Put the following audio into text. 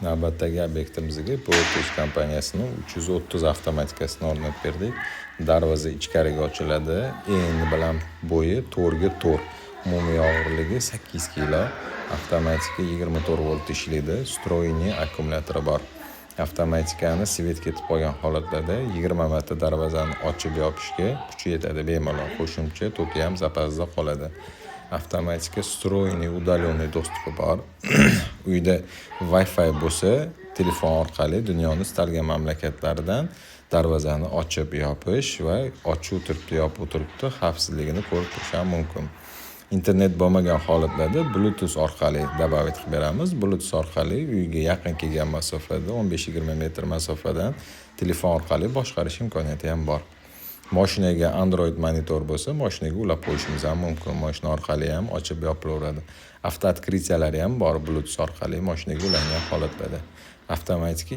Navbatdagi obyektimizga Portus kompaniyasini 330 avtomatikasini o'rnatib berdik. Darvoza ichkariga ochiladi. Eni bilan bo'yi 4 ga 4. Umumiy og'irligi 8 kilo. Avtomatika 24 volt ishlaydi. Встроенный akkumulyatori bor. Avtomatikani свет ketib qolgan holatlarda 20 marta darvozani ochib yopishga kuchi yetadi bemalol. Qo'shimcha toki ham zapasda qoladi. Avtomatika встроенный удаленный доступ i bor. Uyda Wi-Fi bo'lsa, telefon orqali dunyoni istalgan mamlakatlaridan darvozani ochib yopish va ochiq turibdi, yopiq turibdi, xavfsizligini ko'rib turish ham mumkin. Internet bo'lmagan holatlarda Bluetooth orqali добавить qilib beramiz. Bluetooth orqali uyga yaqin kelgan masofada, 15-20 metr masofadan telefon orqali boshqarish imkoniyati ham bor. Moshinaga Android monitor bo'lsa, moshinaga ulab qo'yishimiz ham mumkin. Moshina orqali ham ochib yopilaveradi. Автооткрытия lari ham bor Bluetooth orqali moshinaga ulangan holatlarda. Avtomatika.